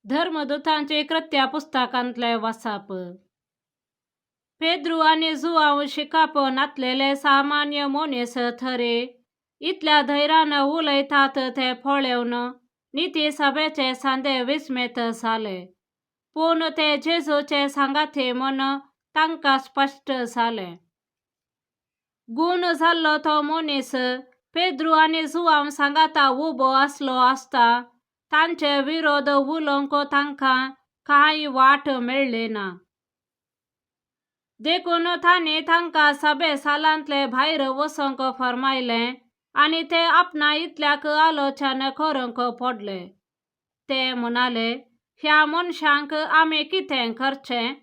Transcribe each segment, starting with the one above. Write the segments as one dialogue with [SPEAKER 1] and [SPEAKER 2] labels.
[SPEAKER 1] धर्मदुतांचे कृत्या पुस्तकांतले वासाप. पेद्रू आनी जुआंव शिकाप नातलेले सामान्य मनीस थरे इतल्या धैरान उलयतात ते पळेवन निती सभेचे सांदे विस्मेत जाले. पूण ते जेजूचे सांगाती म्हूण तांकां स्पश्ट जालें. गूण जाल्लो तो मनीस पेद्रू आनी जुआंव सांगाता उबो आसलो आसता तांचे विरोध उलोवंक तांकां कांय वाट मेळ्ळी ना. देखून तांणी तांकां सभे सालांतले भायर वचूंक फर्मायलें आनी ते आपणा इतल्याक आलोचन करूंक पडले. ते म्हणाले, ह्या मनशांक आमी कितें करचें?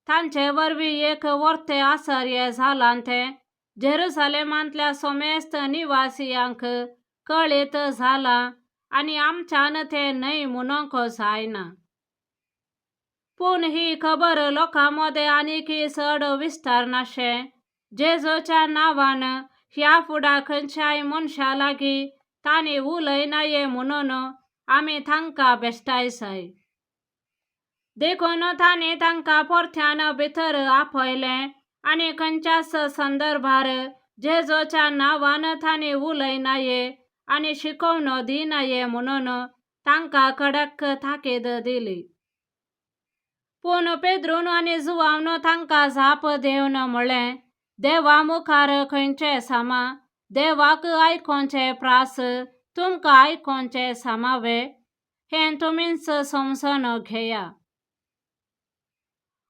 [SPEAKER 1] तांचे वरवीं एक वर्ते आसर्य जालां तें जेरुसलेमांतल्या समेस्त निवासियांक कळीत जालां आनी आमच्यान तें न्हय म्हणूंक जायना. पूण ही खबर लोकां मदें आनीक चड विस्तारनाशें जेजूच्या नांवान ह्या फुडा खंयच्याय मनशा लागीं तांणी उलयनाये म्हणून आमी तांकां बेश्टाय जाय. देखून तांणी तांकां परत्यान भितर आपयलें आनी खंयच्याच संदर्भार जेजूच्या नांवान तांणी उलयनाये आनी शिकोवण दिनाये म्हणून तांकां कडक ताकीद दिली. पूण पेद्रून आनी जुआंवन तांकां जाप दिवन म्हळें, देवा मुखार खंयचें सामा, देवाक आयकोवचें प्रास तुमकां आयकोवचें सामावे, हें तुमीच समजून घेया.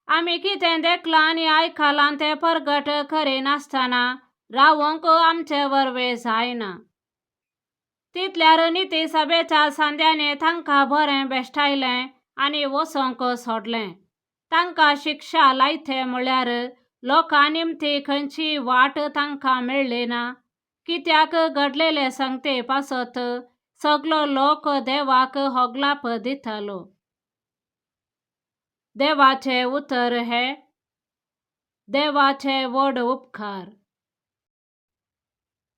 [SPEAKER 1] आमी कितें देखलां आनी आयकलां तें परगट करिनासतना रावंक आमचे वरवीं जायना. तितल्यार निती सभेच्या सांद्यांनी तांकां बरें बेश्टायलें आनी वचूंक सोडलें. तांकां शिक्षा लायते म्हळ्यार लोकां निमती खंयची वाट तांकां मेळ्ळी ना, कित्याक घडलेले सांगते पासत सगलो लोक देवाक होगलाप दितालो. देवाचें उतर हें. देवाचे व्हड उपकार.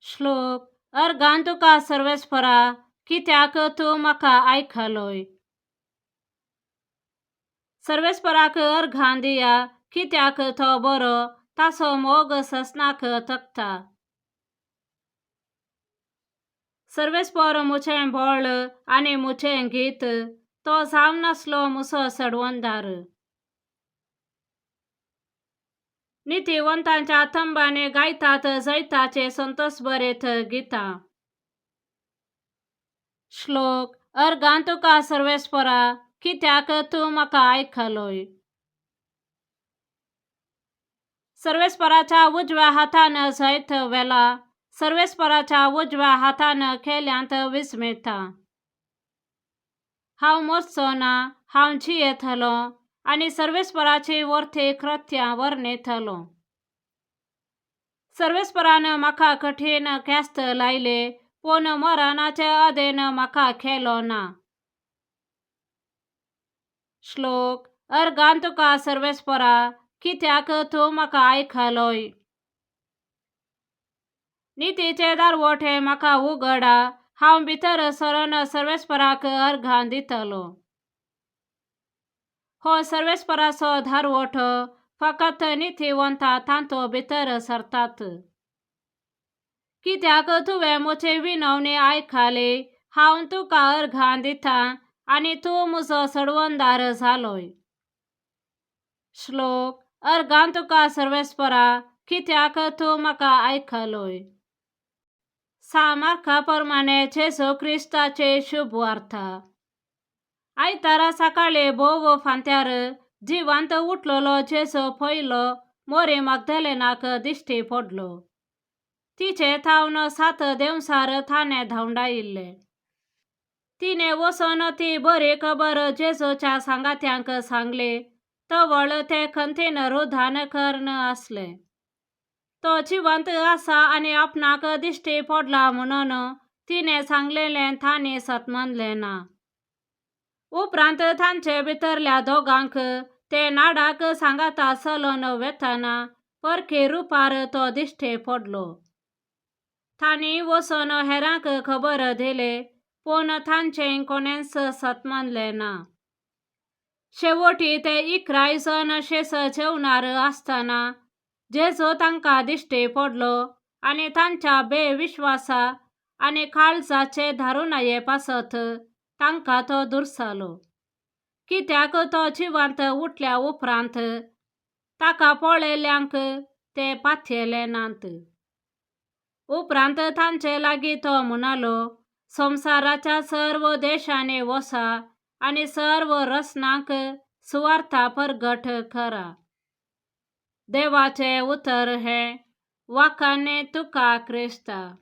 [SPEAKER 1] श्लोक. अर्गान तुका सर्वेस्परा, कित्याक तूं म्हाका आयकलोय. सर्वेस्पराक अर्घान दिया, कित्याक तो बरो, ताचो मोग ससनाक तकता. सर्वेस्पर म्हजें बळ आनी म्हजें गीत, तो जावन आसलो म्हजो सडवणदार. नितीवंतांच्या थंबांनी गायतात जैताचे संतोषभरीत गितां. श्लोक. अर्गान तुका सर्वेस्परा, कित्याक तूं म्हाका आयकलोय. सर्वेस्पराच्या उजव्या हातान जैत व्हेला, सर्वेस्पराच्या उजव्या हातान केल्यांत विस्मेता. हांव मरचो ना, हांव जियेतलो आनी सर्वेस्पराची वर्ती कृत्यां वर्णयतलो. सर्वेस्परान म्हाका कठीण ख्यास्त लायली, पूण मरणाचे अधीन म्हाका केलो ना. श्लोक. अर्गान तुका सर्वेस्परा, कित्याक तूं म्हाका आयकलोय. नितीचे दारवोठे म्हाका उगडा, हांव भितर सरून सर्वेस्पराक अर्घां दितलो. हो सर्वेस्पराचो दारवोठो, फकत नितीवंता तांतो भितर सरतात. कित्याक तुवें म्हजी विनवणी आयकली, हांव तुका अर्घां दितां आनी तूं म्हजो सडवणदार जालोय. श्लोक. अर्गान तुका सर्वेस्परा, कित्याक तूं म्हाका आयकलोय. सामार्का प्रमाणे जेजू क्रिस्ताचे शुभ वार्ता. आयतारा सकाळी भोव फांत्यार जिवांत उठलेलो जेजू पयलो मोरी मागदलेनाक दिश्टी पडलो. तिचे थावन 7 देंवसार ताणें धांवडायिल्ले. तिणें वचून ती बरी खबर जेजूच्या सांगात्यांक सांगली. तवळ ते खंतीन रुदान कर्ण आसले. तो जिवंत आसा आनी आपणाक दिश्टी पडला म्हणून तिणें सांगलेलें तांणी सत मानलें ना. उपरांत तांचे भितरल्या दोगांक ते नाडाक सांगाता चलून वेतना परकी रुपार तो दिश्टी पडलो. तांणी वचून हेरांक खबर दिली, पूण तांचें कोणेंच सत मानलें ना. शेवटी ते 11 जण शेस जेवणार आसतना जेजू तांकां दिश्टी पडलो आनी तांच्या बेविश्वासा आनी काळजाचे धारुणाये पासत तांकां तो दुर्सालो, कित्याक तो जिवंत उठल्या उपरांत ताका पळयल्ल्यांक ते पातयेले नात. उपरांत तांचे लागीं तो म्हणालो, संवसाराच्या सर्व देशांनी वसा आनी सर्व रसनांक सुवार्था परगट करा. देवाचें उतर हें. वाखाणे तुका क्रिस्ता.